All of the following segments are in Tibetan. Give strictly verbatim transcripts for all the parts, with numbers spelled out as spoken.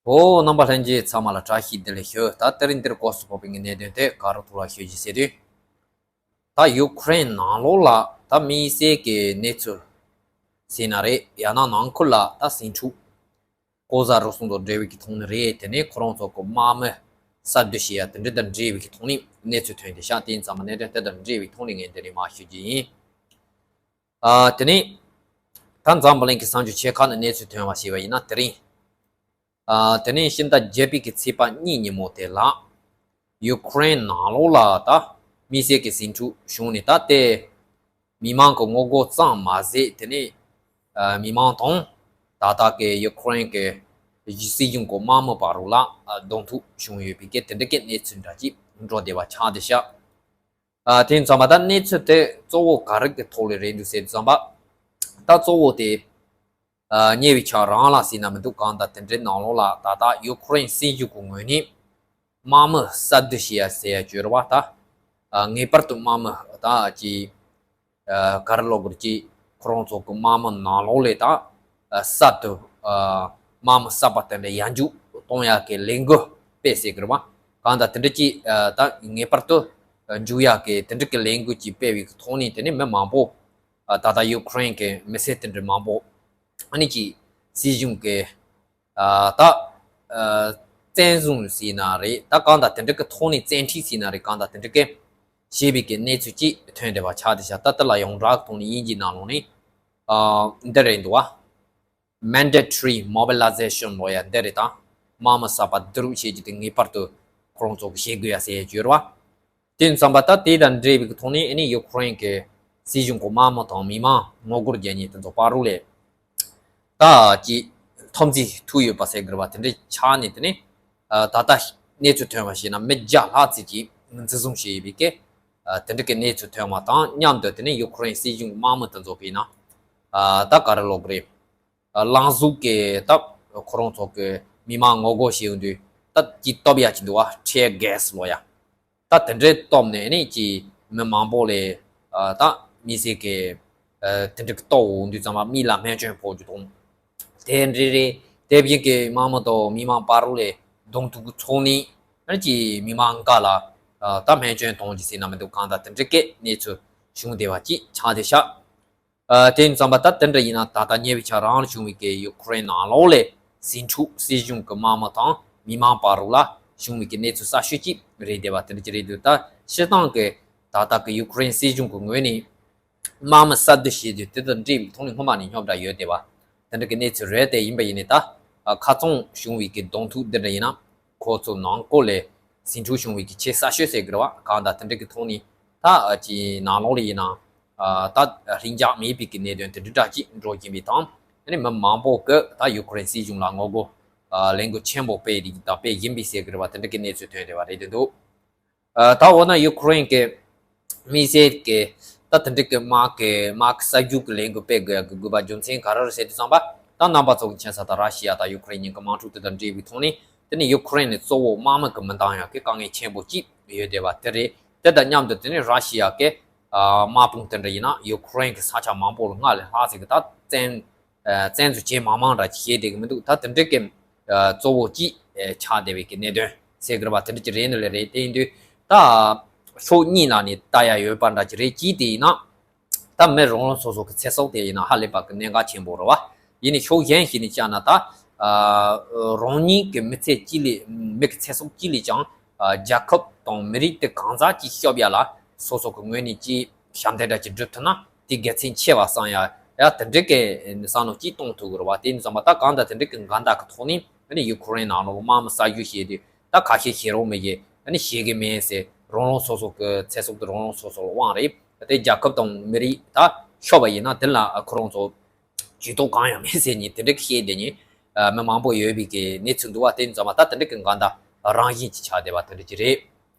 ཨོ། རྣམ་པ་ལྷན་རྒྱས་ཚང་མ་ལ་བཀྲ་ཤིས་བདེ་ལེགས་ཞུ། ད་དེ་རིང་འདིར་སྐོར་སུ་ཕོག་པའི་གནད་དོན་དེ་ག་རུ་ཐུག་ལ་ཞུ་རྒྱུ་ཟེར་དུས། ད་ཡུ་ཁུ་རེན་ནང་ལོགས་ལ་ད་དམིགས་བསལ་གྱི་གནས་ཚུལ་ཟེར་ན་རེད། ཡང་ན་ནང་ཁུལ་ལ་ད་ཟིང་འཁྲུག་ལྐོག་ཟ་རུལ་སུངས་དང་འབྲེལ་བའི་གི་ཐོག་ནས་རེད། དེ་ནས་ཁོ་རང་ཚོ་གི་དམག་མི་གསར་བསྡུ་བྱེད་ཡ་དེ་འདྲ་དང་འབྲེལ་བའི་གི་ཐོག་ནས་གནས་ཚུལ་ཐོན་ཏེ་ཤག་དེ་ཡིན་ཙང་མ་གནད་དོན་དེ་དང་འབྲེལ་བའི་ཐོག་ནས་ངས་འདི་ནས་མར་ཞུ་རྒྱུ་ཡིན། ཨ། དེ་ནས་ད་འཛམ་བུ་གླིང་གི་གསར་འགྱུར་ཆེ་ཁག་ནས་གནས་ཚུལ་ཐོན་པ་ཞིག་ཡིན་ན། དེ་རིང་ཨ། དེ་ནས་ཕྱི་ཟླ་བརྒྱད་པའི་གི་ཚེས་པ་གཉིས་ཉིན་མོ་དེ་ལ་ཡུ་ཁུ་རེན་ནང་ལོགས་ལ་ད་དམིགས་བསལ་གྱི་ཟིང་འཁྲུག་བྱུང་ནས། ད་དེ་མི་མང་གི་ངོ་རྒོལ་ཙམ་མ་ཟད། དེ་ནས་ཨ། མི་མང་དང་ད་ལྟ་གི་ཡུ་ཁུ་རེན་གྱི་སྲིད་གཞུང་གི་དམག་མི་བར་ལ་ཨ། གདོང་ཐུག་བྱུང་ཡོད་པའི་གི་དེ་འདྲ་གི་གནས་ཚུལ་འདྲ་ཅིག་འགྲོ་བསྡད་པ་ཆགས་བསྡད་ཤག་ཨ། དེ་ཙམ་པ་ད་གནས་ཚུལ་དེ་གཙོ་བོ་ག་རེ་གི་ཐོག་ལ་རེད་འདུག་ཟེར་ཙམ་པ། ད་གཙོ་བོ་དེ་ཨ། ཉེ་བའི་ཆར་རང་ལ་ཟེར་ན་མི་འདུག་གང་ལྟར་དེ་འདྲའི་ནང་ལོགས་ལ་ད་ལྟ་ཡུ་ཁུ་རེན་སྲིད་གཞུང་གི་ངོས་ནས་དམག་མི་གསར་བསྡུ་བྱེད་ཡ་ཟེར་ཡ་བྱོས་ར་བ། ད་ཨ། ངེས་པར་དུ་དམག་མི་ད་ཅི་ཨ། ག་རེ་ལབ་དགོས་རེད། ཅི་ཁོ་རང་ཚོ་གི་དམག་མི་ནང་ལོགས་ལ་ད་ཨ། གསར་དུ་ཨ། དམག་མི་གསར་པ་དེ་འདྲ་ཡར་འཇུག་གཏོང་ཡ་གི་ལས་འགུལ་སྤེལ་ཟེར་གི་རེད་བ། གང་ལྟར་དེ་འདྲ་ཅིག་ཨ། ད་ངེས་པར་དུ་འཇུག་ཡ་གི་དེ་འདྲ་གི་ལས་འགུལ་ཅིག་སྤེལ་བའི་ཐོག་ནས། དེ་ནས་མི་མང་པོ་ཨ། ད་ལྟ་ཡུ་ཁུ་རེན་གི་མི་སེར་དེ་འདྲ་མང་པོ་ཨ་ནི་ཅིག་སྲིད་གཞུང་གི་ཨ། ད་ཨ། བཙན་བཟུང་ཟེར་ན་རེད། ད་གང་ལྟར་དེ་འདྲ་གི་ཐོག་ནས་བཙན་ཁྲིད་ཟེར་ན་རེད། གང་ལྟར་དེ་འདྲ་གི་བྱས་པའི་གི་གནས་ཚུལ་ཅིག་ཐོན་བསྡད་པ་ཆགས་བསྡད་ཤག་ད་ལྟ་ལ་ཡོངས་གྲགས་ཐོག་ནས་དབྱིན་ཇིའི་ནང་ལོགས་ནས་ཨ། འདི་རེད་འདུག་བ། Mandatory mobilization ལབ་ཡ་འདི་རེད། ད་དམག་མི་གསར་པ་བསྡུ་རུབ་བྱེད་རྒྱུ་དེ་ངེས་པར་དུ་ཁོ་རང་ཚོ་གི་བྱེད་དགོས་ཡ་ཟེར་ཡ་བྱོས་ར་བ། དེ་ཙམ་པ་ད་དེ་དང་འབྲེལ་བའི་ཐོག་ནས་ཨ་ནི་ཡུ་ཁུ་རེན་གྱི་སྲིད་གཞུང་གི་དམག་མི་དང་མི་མང་ངོ་རྒོལ་རྒྱག་མཁན་དེ་ཚོ་བར་ལ་ད་ཅིག་འཐབ་འཛིང་ཐུག་ཡོད་པ་ཟེར་དགོས་རེད་བ། དེ་འདྲའི་ཆ་ནས་དེ་ནས་ཨ། ད་ལྟ་གནས་ཚུལ་ཐོན་པ་ཞིག་ན་མི་བརྒྱ་ལྷག་ཙམ་ཅིག་འཛིན་བཟུང་བྱས་ཡོད་པའི་གི་ཨ། དེ་འདྲ་གི་གནས་ཚུལ་ཐོན་པ་དང་མཉམ་དུ། དེ་ནས་ཡུ་ཁུ་རེན་སྲིད་གཞུང་དམག་མི་དེ་ཚོ་གི་ཡིན་ན་ཨ། ད་ག་རེ་ལབ་དགོས་རེད། ཨ། རླུང་གཟུགས་ཀྱི་ད་ཁོ་རང་ཚོ་གི་མི་མང་ངོ་རྒོལ་བྱེད་ཡོང་དུས་ད་ཅིག་སྟོབས་ཡ་ཅིག་འདུག་བ། tear gas ལབ་ཡ། ད་དེ་འདྲའི་སྟོབས་ནས་ནི་ཅིག་མི་མང་པོ་ལ་ཨ། ད་མི་སེར་གི་ཨ། དེ་འདྲ་གི་གཏོར་འོང་དུས་ཙམ་པ་མིག་ལ་སྨན་བཅོས་ཕོག་རྒྱུ་དང་། དེ་འདྲ་རེད། དེ་བཞིན་གི་དམག་མི་དང་མི་མང་བར་ལ་གདོང་ཐུག་གི་ཚོགས་ནས་ཨ་ནི་ཅིག་མི་མང་འགའ་ལ་ཨ། ད་སྨན་བཅོས་གཏོང་རྒྱུ་ཟེར་ན་མི་འདུག་གང་ལྟར་དེ་འདྲ་གི་གནས་ཚུལ་བྱུང་བསྡད་པ་ཅིག་ཆགས་བསྡད་ཤག་ཨ། དེ་ཡིན་ཙམ་པ་ད་དེ་འདྲ་ཡིན་ན་ད་ལྟ་ཉེ་བའི་ཆར་རང་ལ་བྱུང་བའི་གི་ཡུ་ཁུ་རེན་ནང་ལོགས་ལ་ཟིང་འཁྲུག་སྲིད་གཞུང་གི་དམག་མི་དང་མི་མང་བར་ལ་བྱུང་བའི་གི་གནས་ཚུལ་གསར་ཤོས་ཅིག་རེད་བསྡད་པ་དེ་འདྲ་ཅིག་རེད་འདུག་ད་སྤྱིར་བཏང་གི་ད་ལྟ་གི་ཡུ་ཁུ་རེན་སྲིད་གཞུང་གི་ངོས་ནས་དམག་མི་གསར་བསྡུ་བྱེད་རྒྱུ་དེ་དང་འབྲེལ་བའི་ཐོག་ནས་སྔོན་མ་ནས་རྙོག་དྲ་ཡོད་བསྡད་པ་དེ་འདྲ་གི་གནས་ཚུལ་རེད། དེ་ཡིན་པ་ཡིན་ནའི་ད་ཨ། ཁ་རྩང་བྱུང་བའི་གི་གདོང་ཐུག་འདི་འདྲ་ཡིན་ན། ཁོ་ཚོ་ནང་ཁུལ་ལ་ཟིང་འཁྲུག་བྱུང་བའི་གི་ཆེས་གསར་ཤོས་ཟེར་དགོས་རེད་བ། གང་ལྟར་དེ་འདྲ་གི་ཐོག་ནས་ད་ཨ་ཅིག་ནང་ལོགས་ལ་ཡིན་ན་ཨ་ད་ལྷིང་འཇགས་མེད་པའི་གི་གནད་དོན་དེ་འདྲ་འདྲ་ཅིག་འགྲོ་བཞིན་པའི་དང་། ཨ་ནི་མི་མང་པོ་གི་ད་ཡུ་ཁུ་རེན་སྲིད་གཞུང་ལ་ངོ་རྒོལ་ཨ་ལས་འགུལ་ཆེན་པོ་སྤེལ་རེད་དང་སྤེལ་བཞིན་པའི་ཟེར་དགོས་རེད་བ། དེ་འདྲ་གི་གནས་ཚུལ་ཐོན་བསྡད་པ་རེད་འདུག་ཨ་ད་འོ་ན་ཡུ་ཁུ་རེན་གི་དམིགས་བསལ་གི་ད་དེ་འདྲ་གི་དམག་གི་དམག་གི་གསར་འཇུག་གི་ལས་འགུལ་སྤེལ་དགོས་ཡ་གི་དགོས་པ་རྒྱུ་མཚན་ག་རེ་རེད་ཟེར་དུས་ཙམ་པ། ད་རྣམ་པ་ཚོ་གི་མཁྱེན་གསལ་ལྟར་ར་ཤི་ཡ་དང་ཡུ་ཁུ་རེན་གཉིས་ཀྱི་དམག་འཁྲུག་དེ་དང་འབྲེལ་བའི་ཐོག་ནས། དེ་ནི་ཡུ་ཁུ་རེན་ནི་གཙོ་བོ་དམག་མི་གི་མི་འདང་ཡ་གི་དཀའ་ངལ་ཆེན་པོ་ཅིག་ཡོད་བསྡད་པ་དེ་རེད། དེ་དང་མཉམ་དུ་དེ་ནི་ར་ཤི་ཡ་གི་ཨ་དམག་དཔུང་དེ་འདྲ་ཡིན་ན་ཡུ་ཁུ་རེན་གི་ས་ཆ་མང་པོ་ལ་སྔར་ལས་ལྷག་ཙམ་གི་ད་བཙན་ཨ་བཙན་འཛུལ་བྱེད་མང་མང་འདྲ་ཅིག་བྱས་བསྡད་གི་མི་འདུག་ད་དེ་འདྲ་གི་ཨ་གཙོ་བོ་ཅིག་ཨ་ཆགས་བསྡད་པའི་གི་གནད་དོན་ཟེར་གི་རེད་བ། དེ་འདྲ་ཅིག་རེད་ནི་ལས་རེད། དེ་ཡིན་དུས་ད་ཕྱོགས་གཉིས་ནང་ནས་ལྟ་ཡ་ཡོད་པ་འདྲ་ཅིག་རེད། གཅིག་དེ་ཡིན་ན། ད་མི་རང་རང་སོ་སོ་གི་ཚེ་སྲོག་དེ་ཡིན་ན་ཧ་ལས་པ་གི་གནད་འགག་ཆེན་པོ་རེད་བ། ཡིན་ནའི་ཕྱོགས་གཞན་ཞིག་ནས་བཤད་ན་ད་ཨ་རང་ཉིད་ཀྱི་མི་ཚེ་གཅིག་ལས་མི་གི་ཚེ་སྲོག་གཅིག་ལས་ཀྱང་ཨ་རྒྱལ་ཁབ་དང་མི་རིགས་དེ་གང་ཟག་གཅིག་སྐྱོབ་ཡ་ལ་སོ་སོ་གི་ངོས་ནས་ཅིག་ཞབས་འདེགས་འདྲ་ཅིག་སྒྲུབ་ཐུབ་ན་དེ་དགེ་མཚན་ཆེ་བ་བསམ་ཡ་ཡ་དེ་འདྲ་གི་བསམ་བློ་ཅིག་གཏོང་ཐུབ་ཀྱི་རེད་བ། དེ་ཡིན་ཙང་མ་ད་གང་ལྟར་དེ་འདྲ་གི་འགལ་ཟླ་གི་ཐོག་ནས་ཨ་ནི་ཡུ་ཁུ་རེན་ནང་ལོགས་དམག་མི་གསར་འཇུག་བྱས་དུས་ད་ཁ་ཤས་བྱེད་རོགས་མི་བྱེད། ཨ་ནི་བྱེད་གི་མེད་ཟེར་རང་རང་སོ་སོ་གི་ཚེ་སྲོག་དེ་རང་རང་སོ་སོ་ལ་དབང་རེད། དེ་རྒྱལ་ཁབ་དང་མི་རིགས་ད་ཤོར་བ་ཡིན་ན་དེ་ལ་ཁོ་རང་ཚོ་ཇུས་གཏོགས་གང་ཡང་མེད་ཟེར་ནས་དེ་འདྲ་བཤད་བསྡད་མཁན་མི་མང་པོ་ཡོད་པའི་གི་གནས་ཚུལ་འདུག་བ། དེ་ཙམ་པ་ད་དེ་འདྲ་གི་འགལ་ཟླ་རང་བཞིན་གྱི་ཆགས་བསྡད་པ་དེ་འདྲ་ཅིག་རེད།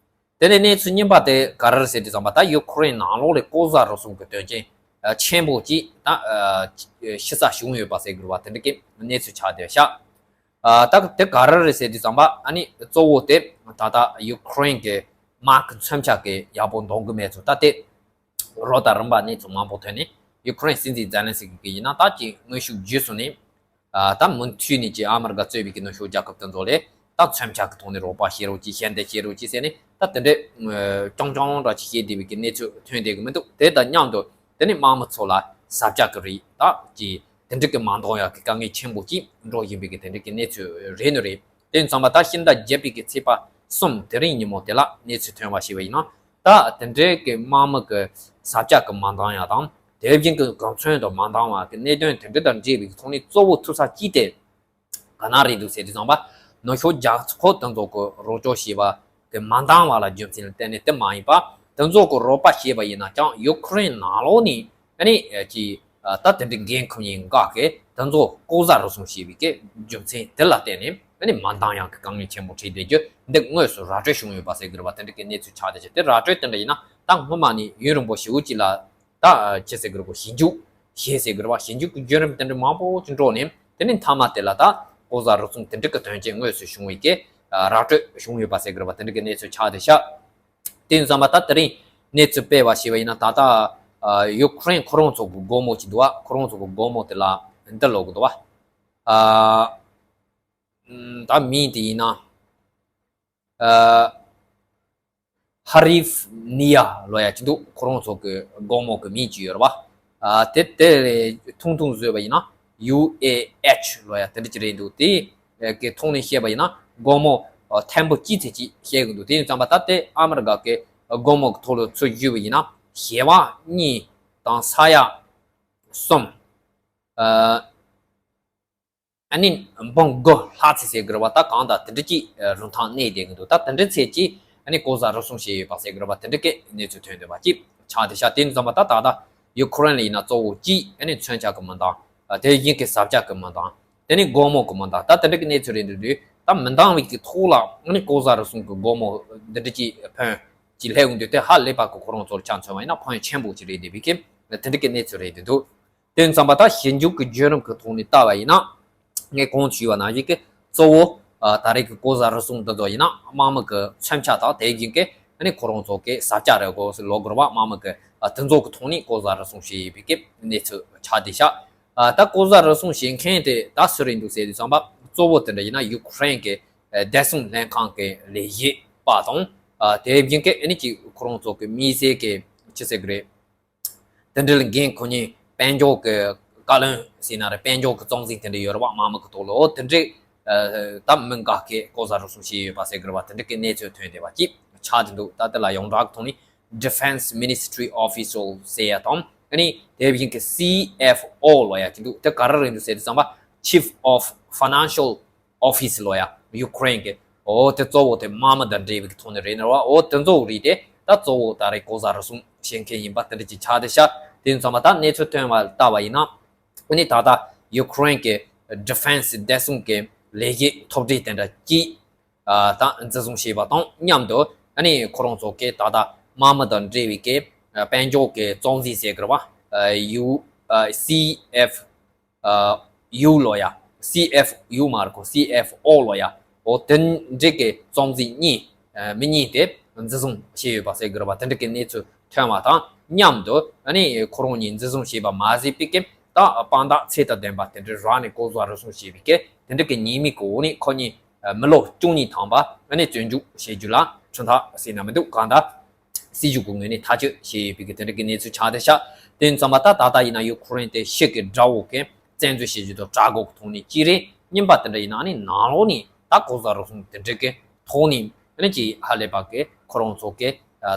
དེ་ནས་གནས་ཚུལ་གཉིས་པ་དེ་ག་རེ་རེད་ཟེར་དུས་ཙམ་པ་ད་ཡུ་ཁུ་རེན་ནང་ལོགས་ལ་ལྐོག་ཟ་རུལ་སུངས་ཀྱི་དོན་རྐྱེན་ཆེན་པོ་ཅིག་ད་ཕྱི་ས་བྱུང་ཡོད་པ་ཟེར་དགོས་པ་དེ་འདྲ་གི་གནས་ཚུལ་ཆགས་བསྡད་ཤག་ཨ་ད་དེ་ག་རེ་རེད་ཟེར་དུས་ཙམ་པ་ཨ་ནི་གཙོ་བོ་དེ་ད་ལྟ་ཡུ་ཁུ་རེན་གྱི་དམག་གི་མཚོན་ཆ་གི་ཡག་པོ་འདང་གི་མེད་ཚུལ་ད་དེ་ལོ་དང་རིམ་པ་གནས་ཚུལ་མང་པོ་ཐོན་ནས་ཡུ་ཁུ་རེན་སྲིད་འཛིན་ཛེ་ལན་སི་ཀི་གི་ཡིན་ན་ད་ཅིག་དངོས་ཤུགས་བརྒྱུད་སོང་ནས་ ད་མུ་མཐུད་ནས་ཀྱི་ཨ་མི་རི་ཀ་གཙོས་པའི་གི་ནུབ་ཕྱོགས་རྒྱལ་ཁབ་དེ་ཚོ་ལས་ད་མཚོན་ཆ་གི་ཐོག་ནས་རོགས་པ་བྱེད་རོགས་ཀྱིས་ཞལ་འདེབས་བྱེད་རོགས་ཀྱིས་ཟེར་ནས་ད་དེ་འདྲའི་རྐྱང་རྐྱང་འདྲ་ཅིག་བྱེད་བསྡད་པའི་གི་གནས་ཚུལ་ཐོན་བསྡད་གི་མི་འདུག་དེ་དང་མཉམ་དུ་དེ་ནས་དམག་མི་ཚོ་ལ་ས་ཆ་གི་རིགས་ད་ཀྱི་དེ་འདྲ་གི་མ་འདང་ཡག་གི་དཀའ་ངལ་ཆེན་པོ་ཅིག་འགྲོ་བཞིན་པའི་གི་དེ་འདྲ་གི་གནས་ཚུལ་རེད་ནི་རེད། དེ་ཡིན་ཙང་མ་ད་ཕྱི་ཟླ་བརྒྱད་པའི་གི་ཚེས་པ་གསུམ་དེ་རིང་ཉིན་མོ་དེ་ལ་གནས་ཚུལ་ཐོན་པ་ཞིག་བ་ཡིན་ན། ད་དེ་འདྲའི་གི་དམག་མི་གི་ས་ཆ་གི་མ་འདང་ཡག་དང་དེ་བཞིན་གི་གོ་མཚོན་དང་མ་འདང་བ་གི་གནད་དོན་དེ་འདྲ་དང་འབྲེལ་བའི་ཐོག་ནས་གཙོ་བོ་ཐུག་ས་གཅིག་དེ་ག་ན་རེད་འདུག་ཟེར་དུས་ཙམ་པ་ནུབ་ཕྱོགས་རྒྱལ་ཁབ་དེ་ཚོ་གི་རོགས་སྐྱོར་བྱས་པ་གི་མ་འདང་བ་ལ་རྒྱུ་མཚན་ལ་བརྟེན་ནས་དེ་མ་ཡིན་པ་དེ་ཚོ་གི་རོགས་པ་བྱས་པ་ཡིན་ན་ཀྱང་ཡུ་ཁུ་རེན་ནང་ལོགས་ནས་ཨ་ནི་ཀྱི་ད་དེ་འདྲའི་འགན་ཁུར་མཁན་འགའ་གིས་དེ་ཚོ་ལྐོག་ཟ་རུལ་སུངས་བྱས་པའི་གི་རྒྱུ་མཚན་དེ་ལ་བརྟེན་ནས་ཨ་ནི་མ་འདང་ཡག་གི་དཀའ་ངལ་ཆེན་པོ་འཕྲད་བསྡད་རྒྱུ་འདི་དངོས་སུ་ར་སྤྲོད་བྱུང་ཡོད་པ་ཟེར་གི་རེད་པ། དེ་འདྲ་གི་གནས་ཚུལ་ཆགས་བསྡད་ཀྱི་དེ་ར་སྤྲོད་དེ་འདྲ་ཡིན་ན་ད་སྔོན་མ་ནས་ཡུན་རིང་པོ་ཞེ་པོ་ཅིག་ལ་ད་ཅི་ཟེར་གི་རེད་པ། ཞིབ་འཇུག་བྱས་ཟེར་གི་རེད་པ། ཞིབ་འཇུག་གི་བརྒྱུད་རིམ་དེ་འདྲ་མང་པོ་ཅིག་འགྲོ་ནས་དེ་ནས་མཐའ་མ་དེ་ལ་ད་ལྐོག་ཟ་རུལ་སུངས་དེ་འདྲ་གི་དོན་རྐྱེན་དངོས་སུ་བྱུང་བའི་གི་ར་སྤྲོད་བྱུང་ཡོད་པ་ཟེར་གི་རེད་པ། དེ་འདྲ་གི་གནས་ཚུལ་ཆགས་བསྡད་ཤག་དེ་ཡིན་ཙང་མ་ད་དེ་རིང་གནས་ཚུལ་སྤེལ་བ་ཞེས་པ་ཡིན་ན་ད་ལྟ་ཡུ་ཁུ་རེན་ཁོ་རང་ཚོ་གི་སྒོར་མོ་ཅིག་འདུག་བ། ཁོ་རང་ཚོ་གི་སྒོར་མོ་དེ་ལ་འདི་ལབ་གི་འདུག་བ། ད་མིང་དེ་ཡིན་ན་ཧ་རིབ་ནི་ཡ་ལབ་ཡག་ཅིག་འདུག་ཁོ་རང་ཚོ་གི་སྒོར་མོ་གི་མིང་ཅིག་ཡོད་རེད་བ། དེ་དེ་ཐུང་ཐུང་བཟོས་པ་ཡིན་ན་ཡུ་ཨེ་ཨེཆ་ལབ་ཡག་དེ་འདྲ་ཅིག་རེད་འདུག་དེ་གི་ཐོག་ནས་བཤད་པ་ཡིན་ན་སྒོར་མོ་ཐེར་འབུམ་གཅིག་ཙམ་ཅིག་བཤད་གི་འདུག་དེ་ཡིན་ཙང་མ་ད་དེ་ཨ་མི་རི་ཀ་གི་སྒོར་མོ་གི་ཐོག་ལ་ཚུར་བསྒྱུར་བ་ཡིན་ན་བྱེ་བ་གཉིས་དང་ས་ཡ་གསུམ། ཨ་ནི་འབུམ་དགུ་ལྷག་ཙམ་ཟེར་གི་རེད་བ། ད་གང་ལྟར་དེ་འདྲ་ཅིག་རིན་ཐང་གནས་བསྡད་གི་འདུག་ད་དེ་འདྲ་ཚད་ཅིག་ཨ་ནི་ལྐོག་ཟ་རུལ་སུངས་བྱས་ཡོད་པ་ཟེར་གི་རེད་བ། དེ་འདྲ་གི་གནས་ཚུལ་ཐོན་བསྡད་པ་ཅིག་ཆགས་བསྡད་ཤག་དེ་ཡིན་ཙང་མ་ད་ད་ལྟ་ཡུ་ཁུ་རེན་ལ་ཡིན་ན་གཙོ་བོ་གཅིག་ཨ་ནི་མཚོན་ཆ་གི་མི་འདང་། དེ་བཞིན་གི་ས་ཆ་གི་མི་འདང་། དེ་ནས་སྒོར་མོ་གི་མི་འདང་། ད་དེ་འདྲ་གི་གནས་ཚུལ་རེད་འདུག་དུས་ད་མི་འདང་བའི་གི་ཐོག་ལ་ཨ་ནི་ལྐོག་ཟ་རུལ་སུངས་གི་སྒོར་མོ་འདི་འདྲ་ཅིག་ཕོན་ཅིག་སླེབས་ཡོང་དུས་དེ་ཧ་ལས་པ་གི་ཁོ་རང་ཚོར་ཆ་མཚོན་པ་ཡིན་ན་ཕོན་ཆེན་པོ་ཅིག་རེད་བསྡད་པའི་གི་དེ་འདྲ་གི་གནས་ཚུལ་རེད་འདུག་དེ་ཡིན་ཙང་མ་ད་ཞིབ་འཇུག་གི་བརྒྱུད་རིམ་གི་ཐོག་ནས་བལྟ་བ་ཡིན་ན། ངས་གོང་དུ་ཞུས་པ་ནང་བཞིན་གྱི་གཙོ་བོ་ད་རེས་ཀྱི་ལྐོག་ཟ་རུལ་སུངས་འདི་ཚོ་ཡིན་ན་དམག་མི་གི་མཚོན་ཆ་དང་དེ་བཞིན་གྱི་ཨ་ནི་ཁོ་རང་ཚོ་གི་ས་ཆ་རེད་གོ་ཟེར་ལབ་དགོས་རེད་བ། དམག་མི་གི་དེ་ཚོ་གི་ཐོག་ནས་ལྐོག་ཟ་རུལ་སུངས་བྱས་ཡོད་པའི་གི་གནས་ཚུལ་ཆགས་བསྡད་ཤག་ད་ལྐོག་ཟ་རུལ་སུངས་བྱེད་མཁན་དེ་ད་སུ་རེད་འདུག་ཟེར་དུས་ཙམ་པ་གཙོ་བོ་དེ་འདྲ་ཡིན་ན་ཡུ་ཁུ་རེན་གྱི་བདེ་སྲུང་ལྷན་ཁང་གི་ལས་བྱེད་པ་དང་དེ་བཞིན་གྱི་ཨ་ནི་ཅིག་ཁོ་རང་ཚོ་གི་དམིགས་བསལ་གྱི་ཅི་ཟེར་གི་རེད། དེ་འདྲའི་འགན་ཁུར་མཁན་དཔལ་འབྱོར་གྱི་བཀའ་བློན་ཟེར་ན་རེད། དཔལ་འབྱོར་གྱི་གཙོ་འཛིན་དེ་འདྲ་ཡོད་རེད་བ། དམག་མི་གི་ཐོག་ལ་འོ་དེ་འདྲའི་ད་མི་འགའ་ཤས་ལྐོག་ཟ་རུལ་སུངས་བྱས་ཡོད་པ་ཟེར་གི་རེད་བ། དེ་འདྲ་གི་གནས་ཚུལ་ཐོན་བསྡད་པ་ཅིག་ཆགས་བསྡད་འདུག་ད་དེ་ལ་ཡོངས་གྲགས་ཀྱི་ཐོག་ནས་Defense Ministry Official ཟེར་ཡ་དང་ཨ་ནི་དེ་བཞིན་གྱི་སི་ཨེཕ་ཨོ་ལབ་ཡ་ཅིག་འདུག་དེ་ག་རེ་རེད་འདུག་ཟེར་དུས་ཙམ་པ་Chief of Financial Office ལབ་ཡ་ཡུ་ཁུ་རེན་གྱི་འོ་དེ་གཙོ་བོ་དེ་དམག་མི་དང་འབྲེལ་བའི་ཐོག་ནས་རེད་ནོ་བ། འོ་དེ་ཚོ་རིགས་དེ་ད་གཙོ་བོ་ད་རེས་ལྐོག་ཟ་རུལ་སུངས་བྱེད་མཁན་ཡིན་པ་དེ་འདྲ་ཅིག་ཆགས་བསྡད་ཤག་དེ་ཡིན་ཙང་མ་ད་གནས་ཚུལ་ཐོན་པ་ལྟ་བ་ཡིན་ན་ཨ་ནི་ད་ལྟ་ཡུ་ཁུ་རེན་གྱི་Defense བདེ་སྲུང་གི་ལས་བྱེད་མཐོ་གྲས་དེ་འདྲ་གཅིག་ད་འཛིན་བཟུང་བྱས་པ་དང་མཉམ་དུ་ཨ་ནི་ཁོ་རང་ཚོ་གི་ད་ལྟ་དམག་མི་དང་འབྲེལ་བའི་གི་དཔལ་འབྱོར་གྱི་གཙོ་འཛིན་ཟེར་གི་རེད་བ། ཡུ་སི་ཨེཕ་ཡུ་ལབ་ཡ། སི་ཨེཕ་ཡུ་མ་རེད་ཁོ། སི་ཨེཕ་ཨོ་ལབ་ཡ། འོ་དེ་འདྲ་གི་གཙོ་འཛིན་གཉིས་མི་གཉིས་དེ་འཛིན་བཟུང་བྱས་ཡོད་པ་ཟེར་གི་རེད་བ། དེ་འདྲ་གི་གནས་ཚུལ་ཐོན་པ་དང་མཉམ་དུ་ཨ་ནི་ཁོ་རང་གཉིས་འཛིན་བཟུང་བྱས་པ་མ་ཟད་པའི་གི་ད་དཔང་རྟགས་ཚད་དང་ལྡན་པ་དེ་འདྲ་རག་ནས་ལྐོག་ཟ་རུལ་སུངས་བྱས་པའི་གི་དེ་འདྲ་གི་ཉེས་མིང་གི་འོག་ནས་ཁོ་གཉིས་མི་ལོ་བཅུ་གཉིས་ཐམ་པ་ཨ་ནི་བཙོན་འཇུག་བྱེད་རྒྱུ་ལ་ཁྲིམས་ཐག་ཟེར་ན་མི་འདུག་གང་ལྟར། སྲིད་ཇུས་ཀྱི་ངོས་ནས་ཐག་གཅོད་བྱས་ཡོད་པའི་གི་དེ་འདྲ་གི་གནས་ཚུལ་ཆགས་བསྡད་ཤག་དེ་ཡིན་ཙང་མ་ད་ད་ལྟ་ཡིན་ན་ཡུ་ཁུ་རེན་དེ་ཕྱི་གི་དགྲ་བོ་གི་བཙན་འཛུལ་བྱེད་རྒྱུ་དང་དགྲ་བོ་གི་ཐོག་ནས་གཅིག་རེད། གཉིས་པ་དེ་འདྲ་ཡིན་ན་ཨ་ནི་ནང་ལོགས་ནས་ད་ལྐོག་ཟ་རུལ་སུངས་དེ་འདྲ་གི་ཐོག་ནས་ཨ་ནི་ཅིག་ཧ་ལས་པ་གི་ཁོ་རང་ཚོ་གི་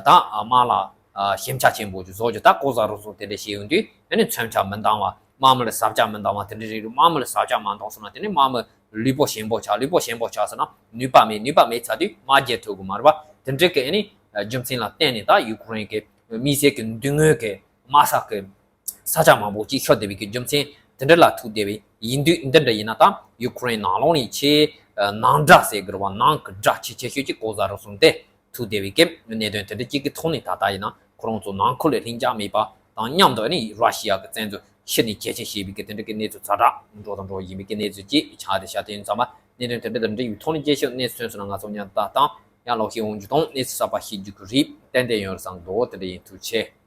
ད་དམག་ལ་ཞིབ་ཆ་ཆེན་པོ་ཅིག་བཟོ་རྒྱུ། ད་ལྐོག་ཟ་རུལ་སུངས་དེ་འདྲ་བྱས་ཡོང་དུས་ཨ་ནི་མཚོན་ཆ་མི་འདང་བ། དམག་མི་ལ་བཟའ་བཅའ་མི་འདང་བ་དེ་འདྲ་རེད་འདུག་དམག་མི་ལ་བཟའ་བཅའ་མ་འདང་སོང་ན་དེ་ནི་དམག་མི་ལུས་པོ་ཞན་པོ་ཆགས། ལུས་པོ་ཞན་པོ་ཆགས་སོང་ན་ནུས་པ་མེད། ནུས་པ་མེད་ཚར་དུས་དམག་རྒྱག་ཐུབ་ཀྱི་མ་རེད་པ། དེ་འདྲའི་གི་ཨ་ནི་རྒྱུ་མཚན་ལ་བརྟེན་ནས་ད་ཡུ་ཁུ་རེན་གི་དམིགས་བསལ་གི་མདུན་ངོས་གི་དམག་ས་གི་ས་ཆ་མང་པོ་ཅིག་ཤོར་བསྡད་པའི་གི་རྒྱུ་མཚན་དེ་འདྲ་ལ་ཐུག་བསྡད་པ་ཡིན་དུས། འདི་འདྲ་ཡིན་ན་ད་ཡུ་ཁུ་རེན་ནང་ལོགས་ནས་ཆེས་ནང་དགྲ་ཟེར་གི་རེད་བ། ནང་གི་དགྲ་ཆེས་ཆེ་ཤོས་ཀྱི་ལྐོག་ཟ་རུལ་སུངས་དེ་ཐུག་བསྡད་པའི་གི་གནད་དོན་དེ་འདྲ་གཅིག་གི་ཐོག་ནས་ད་ལྟ་ཡིན་ན་ཁོ་རང་ཚོ་ནང་ཁུལ་ལ་ལྷིང་འཇགས་མེད་པ་དང་མཉམ་དུ་ཨ་ནི་ར་ཤི་ཡ་གི་བཙན་འཛུལ་ཕྱི་ནས་གལ་ཆེན་བྱེད་པའི་གི་དེ་འདྲ་གི་གནས་ཚུལ་ཛ་དྲག་འགྲོ་དང་འགྲོ་བཞིན་པའི་གི་གནས་ཚུལ་ཅིག་ཆགས་བསྡད་ཤག་དེ་ཡིན་ཙང་མ་གནད་དོན་དེ་འདྲ་དང་འབྲེལ་བའི་ཐོག་ནས་རྒྱས་བཤད་གནས་ཚུལ་ཐོན་སོང་ན་ང་ཚོ་མཉམ་དུ་ལྟ་དང་ཡང་ལོག་ཤེས་འོང་རྒྱུ་དང་གནས་ཚུལ་གསར་པ་ཤེས་རྒྱུ་གི་རེད། ཏན་ཏན་ཡོང་བསམ་འདུག་དེ་འདྲ་ཡིན། ཐུགས་རྗེ་ཆེ།